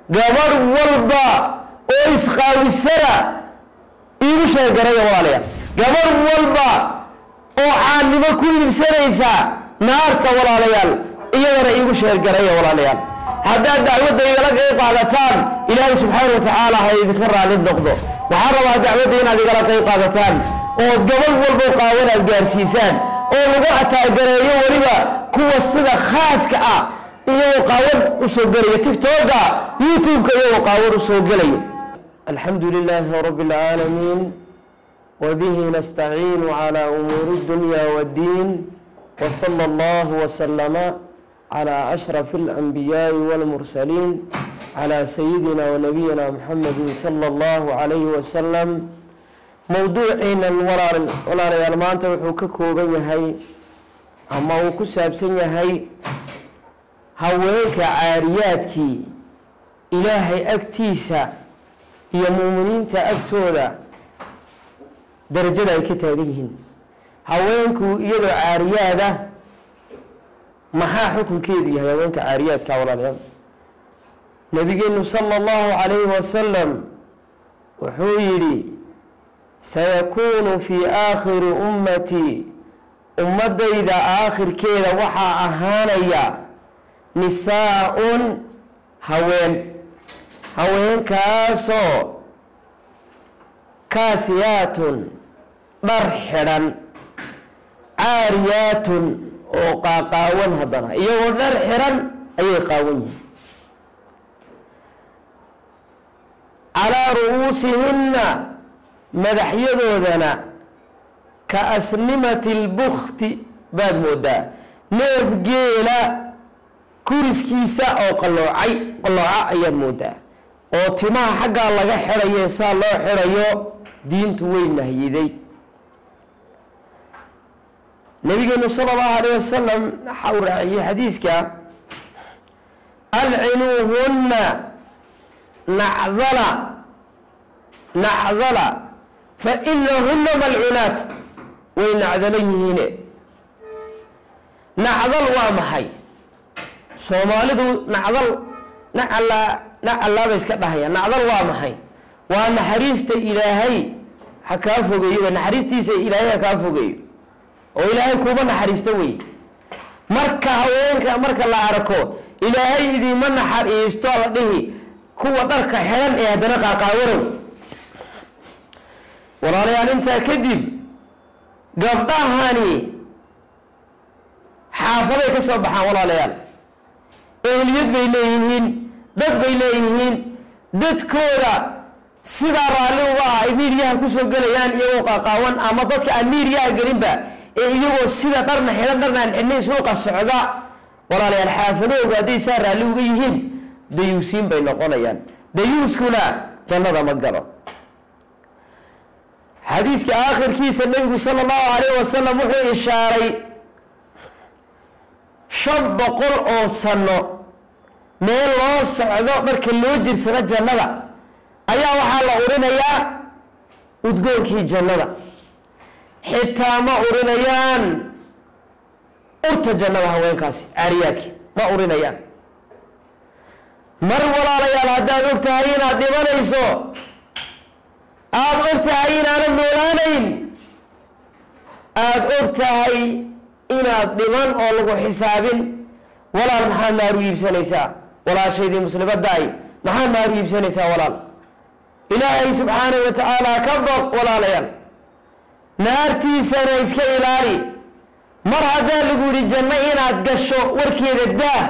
Gabadh walba oo isqaawisana iigu sheergareeya, walaalayaal. Gabadh walba oo caannimo ku iibsanaysa naarta, walaalayaal, iyadana iigu sheergareeya. Walaalayaal, haddaad dacwadda igala qayb qaadataan, Ilaahay subxaana wa tacaala ha idinka raalli noqdo. Waxaan rabaa dacwadda inaad igala qayb qaadataan ood gabadh walbo qaawan aad gaarsiisaan oo lagu ataagareeyo, weliba kuwa sida khaaska ah iyagoo qaawan usoo gelaya TikToka, YouTube-ka, iyagoo qaawan usoo gelayo. Alxamdu lilaahi rabi اlcaalamiin, wbihi nastaciinu calى umuuri اdunya wاddiin, wslى اllah wslama calى ashraf اlanbiyaai wاlmursaliin, calى sayidina wanabiyina muxamedi salى اllahu calayhi wasalam. Mowduuciinan, walaalayaal, maanta wuxuu ka kooban yahay ama uu ku saabsan yahay haweenka caariyaadkii Ilaahay agtiisa iyo muuminiinta agtooda darajada ay ka taagan yihiin. Haweenku iyadoo caariyaada maxaa xukunkeedu yahay haweenka caariyaadka? Walaalayaal, Nabigeenu sala allahu calayhi wasalam wuxuu yidhi: "Sayakuunu fii aakhiri ummatii", ummadayda aakhirkeeda waxaa ahaanaya, "nisaa-un", haween, haweenkaasoo kaasiyaatun, dhar xidhan, caariyaatun, oo qaaqaawan. Haddana iyagoo dhar xidhan ayay qaawan yihiin. Calaa ru'uusihinna, madaxyadoodana, ka asnimati lbukti baad moodaa, neef geela kuriskiisa oo qaloocay, qalooca ayaad moodaa, oo timaha xaggaa laga xidhayo, saa loo xidhayo diintu way nahyiday. Nabigeenu sala allahu alayh wasalam waxa uu raaciyey xadiiska: "Alcinuuhunna", nacdala, nacdala, "fa inahunna malcuunaat", way nacdalan yihiine. Nacdal waa maxay? Soomaalidu nacdal, nacalaa, nacalaa bay iska dhahayaan. Nacdal waa maxay? Waa naxariista Ilaahay ha kaa fogeeyo, naxariistiisa Ilaahay ha kaa fogeeyo, oo Ilaahay kuuma naxariisto wey. Marka haweenka marka la arko, "Ilaahay idiima naxariisto" la dhihi kuwa dharka xidhan ee haddana qaaqaawanow. Walaalayaal, intaa kadib gabdhahani xaafaday ka soo baxaan. Walaalayaal, ehliyad bay leeyihiin, dad bay leeyihiin, dadkooda sidaa raalli uga ah ay miidiyaha kusoo gelayaan iyagoo qaaqaawan, ama dadka aan miidiyaha gelinba ee iyagoo sida dharna xidhan dharna aan xidhnayn suuqa socda. Walaalayaal, xaafadahooga hadday saa raalli uga yihiin, dayuusiin bay noqonayaan, dayuuskuna jannada ma galo. Xadiiska aakhirkiisa Nebigu sala allahu calayh wasalam wuxuu ishaaray 500 oo sano meel loo socdo marka loo jirsado jannada ayaa waxaa la urinayaa udgoonkii jannada. Xitaa ma urinayaan urta jannada haweenkaasi caariyaadki, ma urinayaan. Mar walaalayaal, haddaad og tahay inaad dhimanayso, aada og tahay inaanad noolaanayn, aada og tahay inaad dhiman oo lagu xisaabin, walaal, maxaad naar u iibsanaysaa? Walaashaydii muslimaddaay, maxaad naar u iibsanaysaa? Walaal, Ilaahay subxaanahu wa tacaala ka boq. Walaalayaal, naartiisana iska ilaali. Mar haddaa lagu yidhi janno inaad gasho warkeeda daa,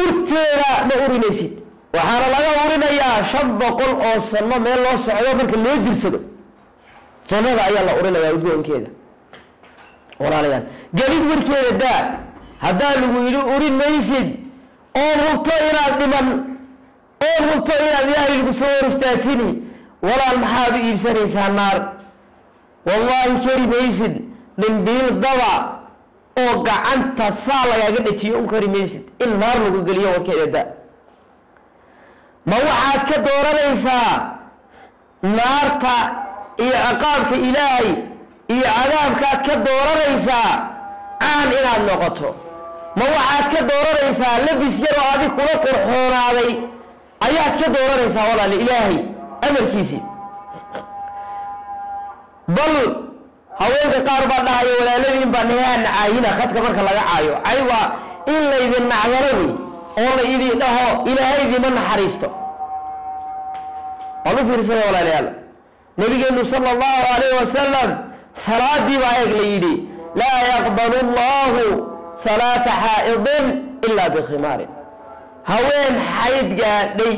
urteeda ma urinaysid. Waxaana laga urinayaa 500 oo sano meel loo socdo marka loo jirsado jannada ayaa la urinayaa udgoonkeeda. Walaalayaal, gelid warkeeda daa. Haddaa lagu yidhi urin maysid, ood hubto inaad dhiman, ood hubto inaad Ilaahay lagu soo hor istaajini, walaal, maxaad u iibsanaysaa naar? Wallaahi kari maysid dhimbiil daba oo gacanta saa lagaaga dhajiyo, u kari maysid in naar lagu geliyo warkeeda daa. Ma waxaad ka dooranaysaa naarta iyo ciqaabka Ilaahay iyo cadaabkaad ka dooranaysaa caan inaad noqoto Ma waxaad ka dooranaysaa labis yar oo adig kula qurxoonaaday ayaad ka dooranaysaa walaal Ilaahay amarkiisii? Bal haweenka qaar baa dhahaya, walaaladiin baa nahaan caayina. Khadka marka laga caayo, cay waa in laydin nacdalo wey, oo la idin dhaho Ilaahay idima naxariisto. Bal u fiirsada walaalayaal, nabigeenu sala allahu calayhi wasalam salaadii baa eeg la yidhi, laa yaqbalu allahu salaata xaa'idin ilaa bikhimaarin. Haween xayd gaadhay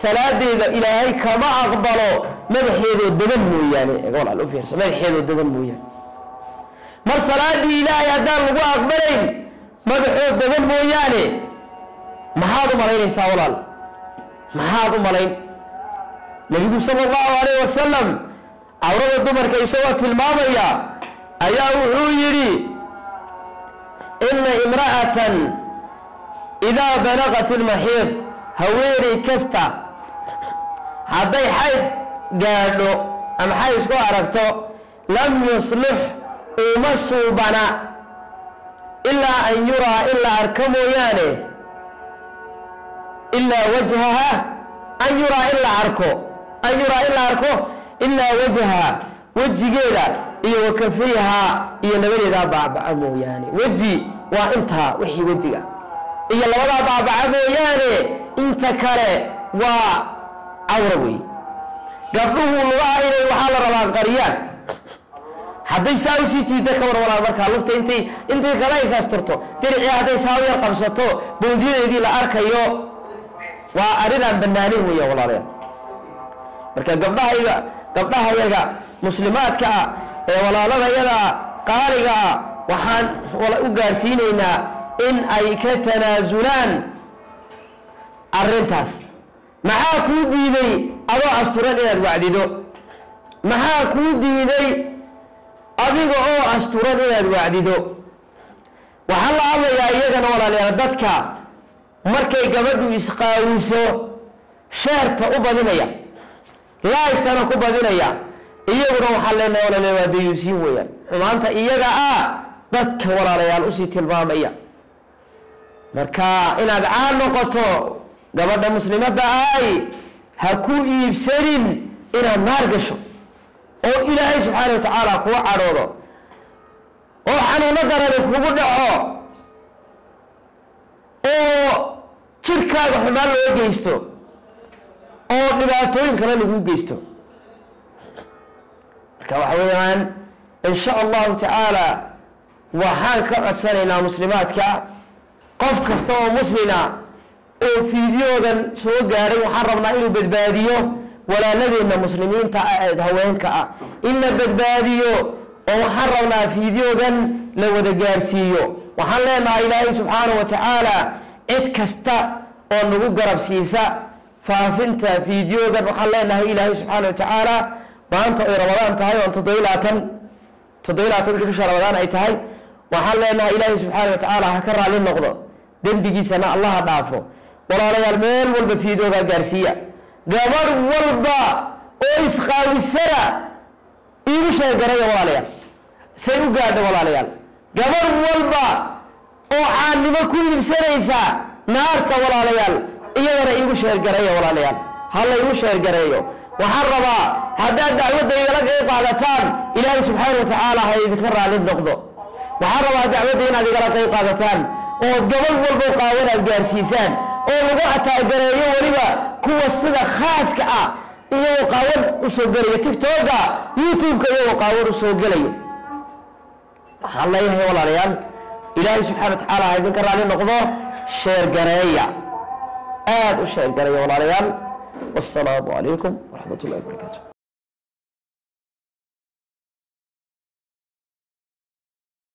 salaadeeda Ilaahay kama aqbalo madaxeedoo dadan mooyaane. Eeg walaal, u fiirso, madaxeedoo dadan mooyaane. Mar salaadii Ilaahay haddaan lagu aqbalayn madaxoo dadan mooyaane, maxaad u malaynaysaa walaal? Maxaad u malayn? Nabigu sala allahu calayh wasalam cawrada dumarka isagoo tilmaamaya ayaa wuxuu yidhi, ina imra'atan idaa balaqat ilmaxiid, haweeney kasta hadday xayd gaadho ama xayd isku aragto, lam yuslix, uma suubana, ilaa an yuraa, in la arko mooyaane, ilaa wajhaha, an yuraa, in la arko, an yuraa, in la arko, ilaa wajhaha, wejigeeda iyo wakafayhaa, iyo labadeedaa baabaca mooyaane. Weji waa intaa wixii wejiga iyo labadaa baabaca mooyaane, inta kale waa cawra wey. Gabdhuhu lugaha inay waxaa la rabaa qariyaan. Hadday saa usii jiida ka war walaal, markaa lugta intay kala isaasturto, diricii hadday saa u yar qabsato, bowdyadeedii la arkayo, waa arrinaan banaanin weya walaalayaal. Marka gabdhahayga, gabdhahayaga muslimaadka ah ee walaaladayada qaaliga ah, waxaan u gaarsiinaynaa in ay ka tanaasulaan arrintaas. Maxaa kuu diiday adoo asturan inaad wacdido? Maxaa kuu diiday adiga oo asturan inaad wacdido? Waxaan la hadlayaa iyagana walaalayaal dadka markay gabadhu isqaawiso sheerta u badinaya, laaytana ku badinaya. Iyaguna waxaan leenahay walaalayaal, waa dayuusiin weeyaan, xumaanta iyaga ah dadka walaalayaal usii tilmaamaya. Marka inaad caan noqoto, gabadha muslimadda ay ha ku iibsanin inaad naar gasho oo Ilaahay subxaana wa tacaala kuga cadhoodo oo xanuuno darani kugu dhaco oo jirkaaga xumaan loo geysto oo dhibaatooyin kale lagu geysto. Marka waxa weeyaan, in sha allahu tacaala, waxaan ka codsanaynaa muslimaadka, qof kasta oo muslina oo fiidiyoodan soo gaaray, waxaan rabnaa inuu badbaadiyo walaaladeenna muslimiinta ah ee haweenka ah, in la badbaadiyo oo waxaan rabnaa fiidiyoogan la wada gaarsiiyo. Waxaan leenahay Ilaahay subxaana wa tacaala cid kasta oo nagu garab siisa faafinta fiidiyoogan, waxaan leenahay Ilaahay subxaana wa tacaala, maanta oy Ramadaan tahay oon 27-ka bisha Ramadaan ay tahay, waxaan leenahay Ilaahay subxaana wa tacaala ha ka raali noqdo, dembigiisana Allaha dhaafo. Walaalayaal, meel walba fiidiyoogaa gaarsiiya. Gabadh walba oo isqaawisana iigu sheegaraya walaalayaal, say u gaadho. Walaalayaal, gabadh walba oo caannimo ku iibsanaysa naarta, walaalayaal, iyadana iigu sheergareeya. Walaalayaal, ha laygu sheergareeyo. Waxaan rabaa haddaad dacwadda igala qayb qaadataan, Ilaahay subxaana wa tacaala ha idinka raali noqdo. Waxaan rabaa dacwadda inaad igala qayb qaadataan ood gabadh walbo qaawan aad gaarsiisaan oo lagu ataagareeyo, weliba kuwa sida khaaska ah iyagoo qaawan usoo gelaya TikToka, YouTube-ka, iyagoo qaawan usoo gelayo. Waxaan leeyahay walaalayaal, Ilaahay subxana wa tacaala ha idinka raali noqdo. Sheergareeya, aada u sheergareeya walaalayaal. Wassalaamu calaykum waraxmat ullahi wabarakaatu.